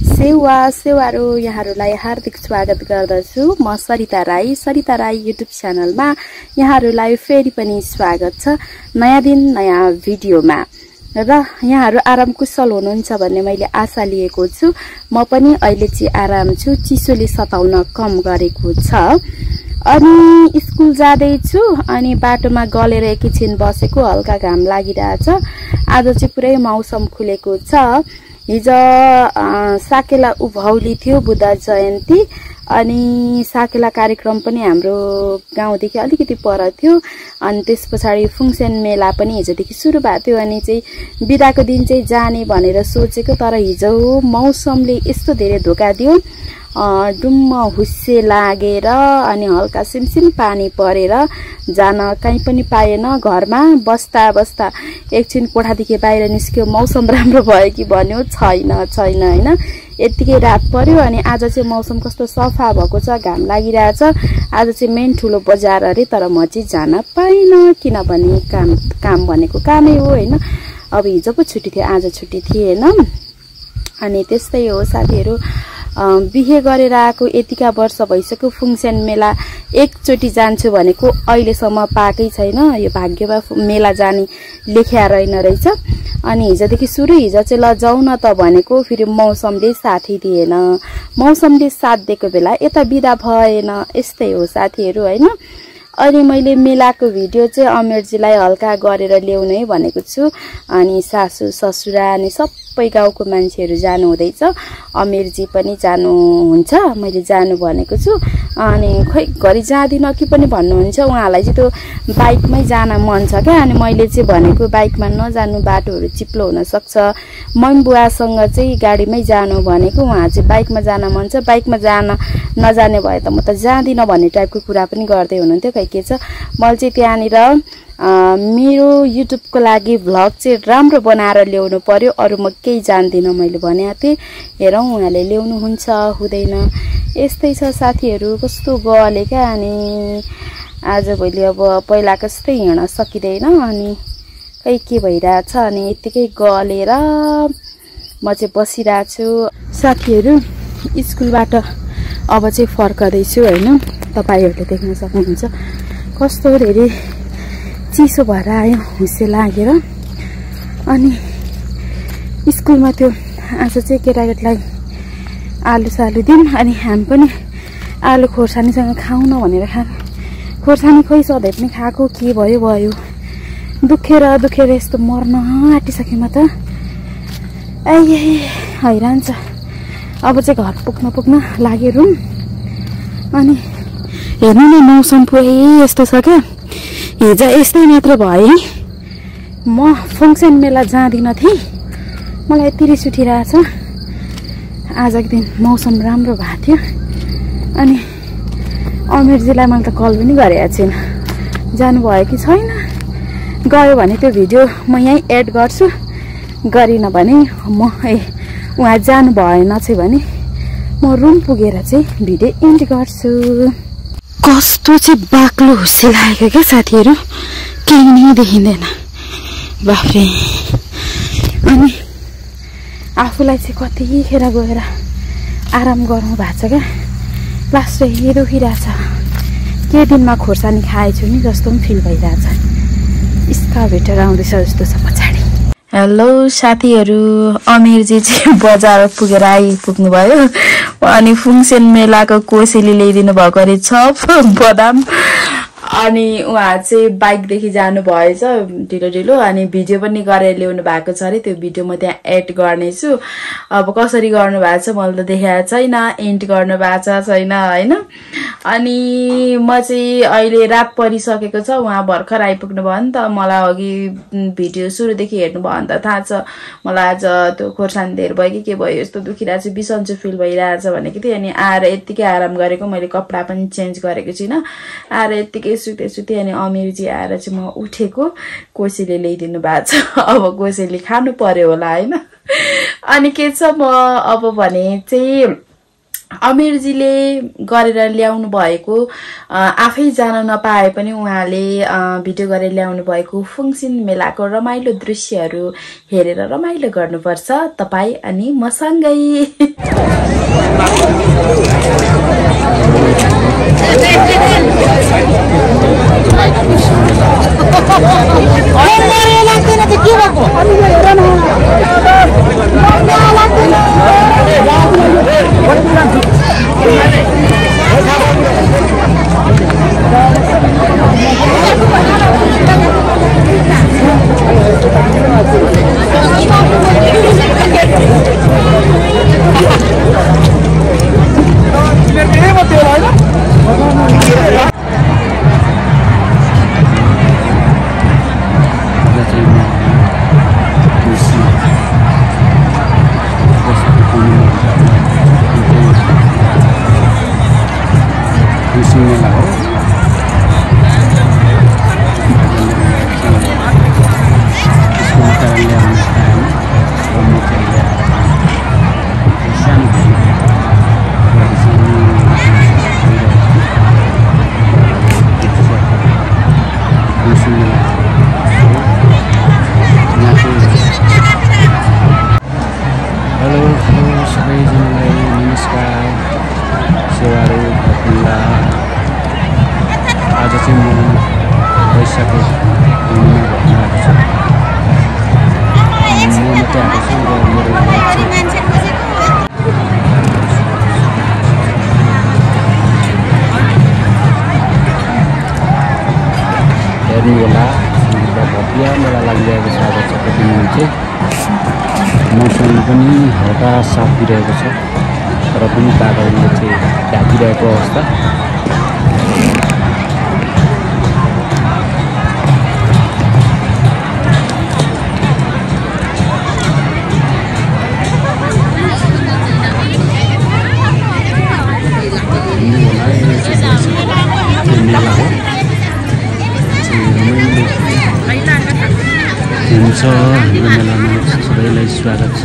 सेवारो यहाँहरूलाई हार्दिक स्वागत गर्दछु। म सरिता राई युट्युब च्यानलमा यहाँहरूलाई फेरि पनि स्वागत छ नयाँ दिन नयाँ भिडियोमा। र यहाँहरू आराम कुशल हुनुहुन्छ भन्ने मैले आशा लिएको छु। म पनि अहिले चाहिँ आराम छु, चिसोले सताउन कम गरेको छ। अनि स्कुल जाँदैछु अनि बाटोमा गलेर एकैछिन बसेको, हल्का घाम लागिरहेछ। आज चाहिँ पुरै मौसम खुलेको छ। हिजो साकेला उभौली थियो, बुद्ध जयन्ती, अनि साकेला कार्यक्रम पनि हाम्रो गाउँदेखि अलिकति पर थियो। अनि त्यस पछाडि फुङसेन मेला पनि हिजोदेखि सुरु भएको थियो। अनि चाहिँ बिदाको दिन चाहिँ जाने भनेर सोचेको, तर हिजो मौसमले यस्तो धेरै धोका दियो। डुम्म हुस्से लागेर अनि हल्का सिमसिम पानी परेर जान कहीँ पनि पाएन। घरमा बस्दा बस्दा एकछिन कोठादेखि बाहिर निस्क्यो, मौसम राम्रो भयो कि भन्यो, छैन हैन। यतिकै रात पर्यो। अनि आज चाहिँ मौसम कस्तो सफा भएको छ, घाम लागिरहेछ। आज चाहिँ मेन ठुलो बजार अरे, तर म चाहिँ जान पाइनँ किनभने काम भनेको कामै हो हैन। अब हिजो पो छुट्टी थियो, आज छुट्टी थिएन। अनि त्यस्तै हो साथीहरू, बिहे गरेर आएको यतिका वर्ष भइसक्यो। फुङसेन मेला एकचोटि जान्छु भनेको अहिलेसम्म पाएकै छैन। यो भाग्यमा मेला जाने लेख्या रहेन रहेछ। अनि हिजोदेखि सुरु, हिजो चाहिँ ल जाउँ न त भनेको, फेरि मौसमले साथै दिएन। मौसमले साथ दिएको बेला यता बिदा भएन। यस्तै हो साथीहरू हैन। अनि मैले मेलाको भिडियो चाहिँ अमेरजीलाई हल्का गरेर ल्याउने भनेको छु। अनि सासू ससुरा अनि सबै गाउँको मान्छेहरू जानु हुँदैछ। अमेरजी पनि जानुहुन्छ, मैले जानु भनेको छु। अनि खोइ घरि जाँदिन कि पनि भन्नुहुन्छ। उहाँलाई चाहिँ त्यो बाइकमै जान मन छ क्या। अनि मैले चाहिँ भनेको बाइकमा नजानु, बाटोहरू चिप्लो हुनसक्छ। मम बुवासँग चाहिँ गाडीमै जानु भनेको, उहाँ चाहिँ बाइकमा जान मन छ। बाइकमा जान नजाने भए त म त जाँदिनँ भन्ने टाइपको कुरा पनि गर्दै हुनुहुन्थ्यो। खै के छ, मैले चाहिँ त्यहाँनिर मेरो युट्युबको लागि भ्लग चाहिँ राम्रो बनाएर ल्याउनु पर्यो, अरू म केही जान्दिनँ मैले भनेको थिएँ। हेरौँ उहाँले ल्याउनुहुन्छ हुँदैन। यस्तै छ साथीहरू, कस्तो गले क्या। अनि आजभोलि अब पहिला कस्तै हिँड्न सकिँदैन। अनि खै के भइरहेछ। अनि यत्तिकै गलेर म चाहिँ बसिरहेको छु साथीहरू। स्कुलबाट अब चाहिँ फर्कदैछु हैन। तपाईहरुले देख्न सक्नुहुन्छ कस्तो धेरै चिसो भएर आयो, हुस्से लागेर। अनि स्कुलमा त्यो आज चाहिँ केटाकेटीलाई आलु सालु दिउँ। अनि हामी पनि आलु खोर्सानीसँग खाउँ न भनेर खाएको। खोर्सानी खोइ सधैँ पनि खाएको, के भयो दुखेर यस्तो मर्न आँटिसकेँ म त। हैरान छ। अब चाहिँ घर पुग्न लाग्यो रुम। अनि हेर्नु न मौसम पुरै यस्तो छ क्या। हिजो यस्तै मात्र भयो। म फुङसेन मेला जाँदिन थिएँ, मलाई यति रिस उठिरहेछ। आजको दिन मौसम राम्रो भएको थियो। अनि अमेरजीलाई मैले त कल पनि गरेको छैन, जानुभयो कि छैन। गयो भने त्यो भिडियो म यहीँ एड गर्छु, गरिनँ भने उहाँ जानु भएन चाहिँ भने म रुम पुगेर चाहिँ भिडियो एन्ड गर्छु। कस्तो चाहिँ बाक्लो हुस्से लागेको क्या साथीहरू, केही नै देखिँदैन बाफ्रे। अनि आफूलाई चाहिँ कतिखेर गएर आराम गर्नु भएको छ क्या, लास्टै दुखिरहेछ। के दिनमा खोर्सानी खाएछु नि जस्तो पनि फिल भइरहेछ। स्काभेटर आउँदैछ जस्तो छ पछाडि। हेलो साथीहरू, अमेरजी चाहिँ बजार पुगेर आइपुग्नु भयो। अनि फुङसेन मेलाको कोसेली ल्याइदिनु भएको रहेछ बदाम। अनि उहाँ चाहिँ बाइकदेखि जानु भएछ ढिलो। अनि भिडियो पनि गरेर ल्याउनु भएको छ अरे, त्यो भिडियो म त्यहाँ एड गर्नेछु। अब कसरी गर्नु भएको छ मैले त देखाएको छैन, एन्ड गर्नु भएको छ छैन हैन। अनि म चाहिँ अहिले रात परिसकेको छ, उहाँ भर्खर आइपुग्नु भयो नि त। मलाई अघि भिडियो सुरुदेखि हेर्नु भयो भने त थाहा छ मलाई आज त्यो खोर्सानी धेर भयो कि के भयो, यस्तो दुखिरहेको छ, बिसन्चो फिल भइरहेछ भनेको थिएँ। अनि आएर यत्तिकै आराम गरेको, मैले कपडा पनि चेन्ज गरेको छुइनँ। आएर यत्तिकै सुते। अनि अमेरजी आएर चाहिँ म उठेको, कोसेली ल्याइदिनु भएको छ। अब कोसेली खानु पर्यो होला हैन। अनि के छ, म अब भने चाहिँ अमेरजीले गरेर ल्याउनु भएको आफै जान नपाए पनि उहाँले भिडियो गरेर ल्याउनु भएको फुङसिन मेलाको रमाइलो दृश्यहरू हेरेर रमाइलो गर्नुपर्छ तपाई अनि मसँगै। मौसम पनि हल्का साफ दिइरहेको छ तर पनि बादलले चाहिँ ढाकिरहेको अवस्था। हुन्छ हाम्रो मेलामा सबैलाई स्वागत छ।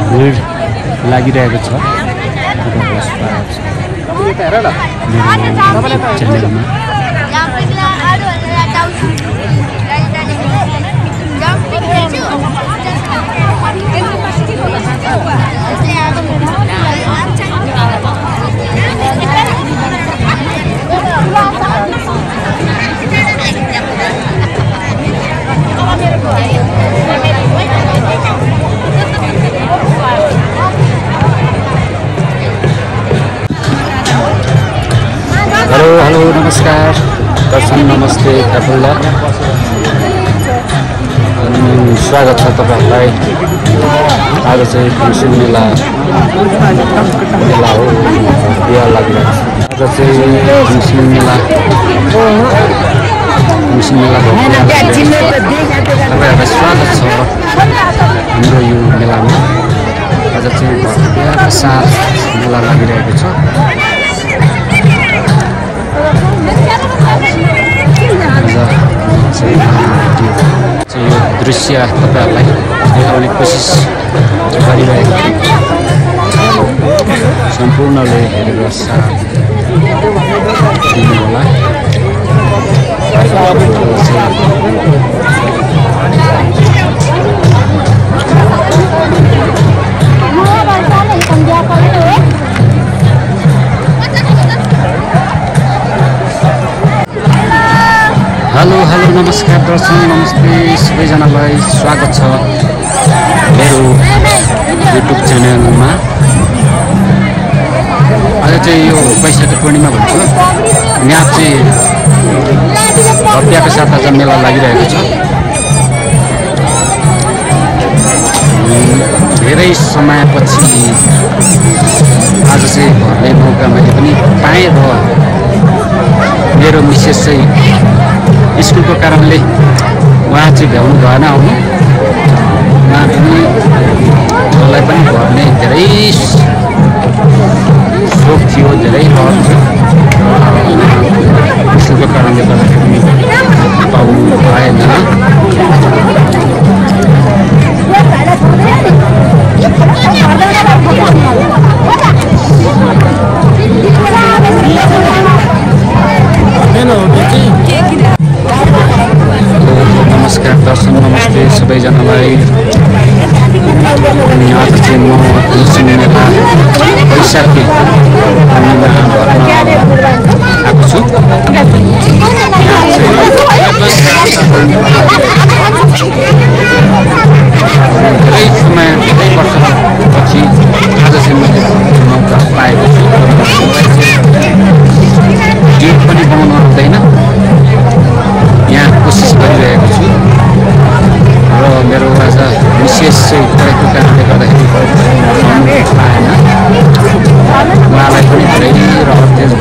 भीड लागिरहेको छ। हेलो नमस्कार दर्शन नमस्ते तपाईँलाई अनि स्वागत छ तपाईँहरूलाई। आज चाहिँ फुङसिन मेला हो, बिहा लागिरहेको छ। आज चाहिँ फुङसिन मेला तपाईँहरूलाई स्वागत छ हाम्रो यो मेलामा। आज चाहिँ बिहाका साथ मेला लागिरहेको छ। यो दृश्य तपाईँहरूलाई देखाउने कोसिस गरिरहेको छु। सम्पूर्णले हेरेर साथ दिनुहोला। हेलो नमस्कार दर्शन नमस्ते सबैजनालाई स्वागत छ मेरो युट्युब च्यानलमा। वैशाख पूर्णिमा भन्छ। यहाँ चाहिँ भव्यका साथ आज मेला लागिरहेको छ। धेरै समयपछि आज चाहिँ घरले मौका मैले पनि पाएँ र मेरो मिसेस चाहिँ स्कुलको कारणले उहाँ चाहिँ भ्याउनु भएन आउनु। उहाँ पनि घरले धेरै शोक थियो, धेरै रहर थियो। स्कुलको कारणले गर्दाखेरि पाउनु भएन। नमस्कार दर्शन, नमस्ते सबैजनालाई। आज चाहिँ म घुमसिङ मेला वैशाखी पूर्णिमा भर्न आएको छु। धेरै समय, धेरै वर्षपछि आज चाहिँ मैले मौका पाएको छु। ड्युट पनि बनाउनु आउँदैन, यहाँ कोसिस गरिरहेको छु। र मेरो आज विशेष चाहिँ पढेको कारणले गर्दाखेरि पाएन। उहाँलाई पनि धेरै रहर तेज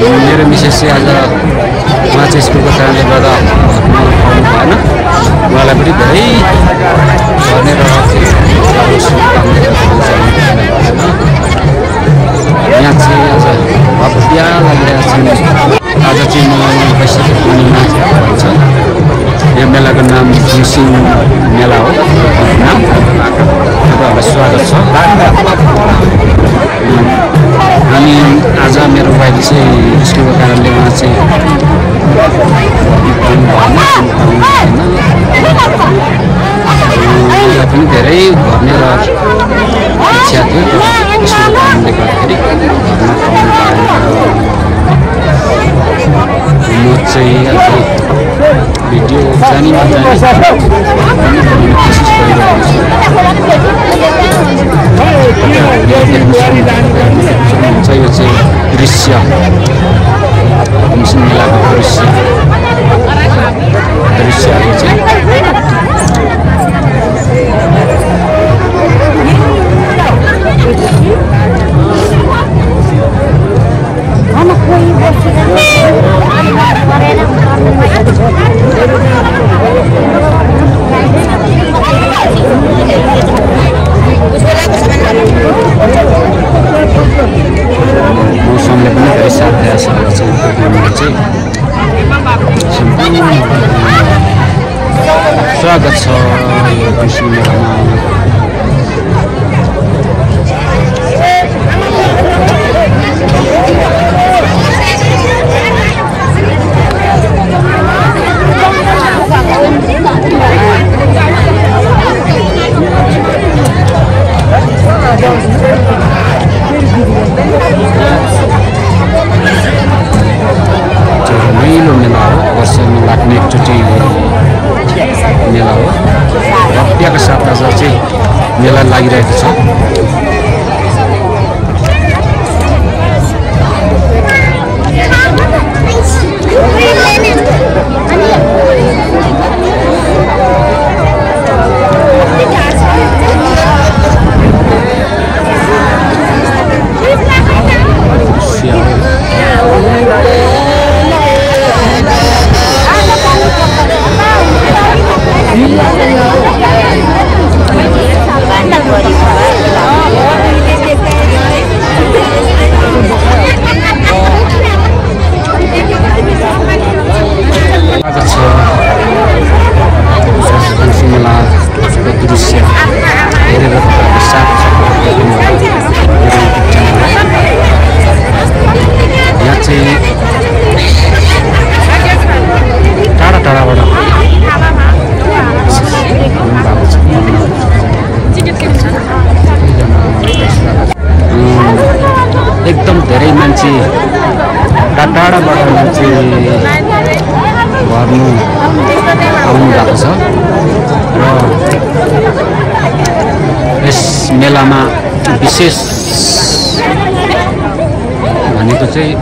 मेरो मिसेस चाहिँ आज उहाँ चाहिँ स्कुलको कारणले गर्दा पाउनु भएन। उहाँलाई पनि धेरै भनेर यहाँ चाहिँ आज भव्य लागिरहेको छ। आज चाहिँ म वैशाखी पूर्णिमा भन्छ। यो मेलाको नाम घुमसिङ मेला हो। नाम तपाईँहरूलाई स्वागत छ। अनि आज मेरो भाइले चाहिँ स्कुलको कारणले उहाँ चाहिँ मलाई पनि धेरै भन्ने र इच्छा थियो, स्कुलको कारणले गर्दाखेरि म चाहिँ अब भिडियो जानी नजानी कोसिस गरिरहेको छु। यो चाहिँ दृश्य घुमसिङ मेलाको दृश्यहरू चाहिँ यो कृषि मेलामा रमाइलो मेला हो, वर्षमा लाग्ने एकचोटि मेला हो। भव्यका साथ आज चाहिँ मेला लागिरहेको छ। एकदम धेरै मान्छे टाढाबाट मान्छे घर्नु आउनु भएको छ र यस मेलामा विशेष भनेको चाहिँ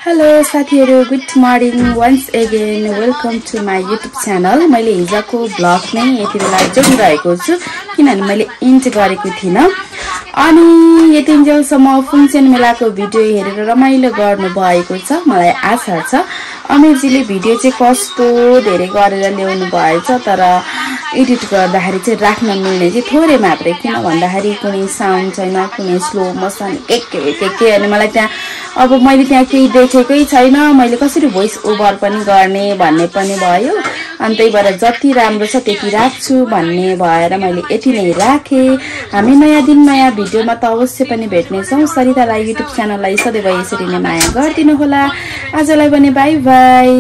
हेलो साथीहरु, good morning once again welcome to my YouTube channel. मैले हिजोको ब्लग नै यति बेला जोडिरहेको छु किनभने मैले इन्ट गरेको थिइनँ। अनि यतिन्जेलसम्म फुन्सेन मेलाको भिडियो हेरेर रमाइलो गर्नु भएको छ मलाई आशा छ। अमिरजीले भिडियो चाहिँ कस्तो धेरै गरेर ल्याउनु भएछ, तर एडिट गर्दाखेरि चाहिँ राख्न मिल्ने चाहिँ थोरै मात्रै, किन भन्दाखेरि कुनै साउन्ड छैन, कुनै स्लो मोसन के अनि मलाई त्यहाँ अब मैले त्यहाँ केही देखेकै छैन, मैले कसरी भोइस ओभर पनि गर्ने भन्ने पनि भयो। अनि त्यही भएर जति राम्रो छ त्यति राख्छु भन्ने भएर मैले यति नै राखेँ। हामी नयाँ दिन नयाँ भिडियोमा त अवश्य पनि भेट्नेछौँ। सरिता राई युट्युब च्यानललाई सधैँ यसरी नै माया गरिदिनु होला। आजलाई भने बाई बाई।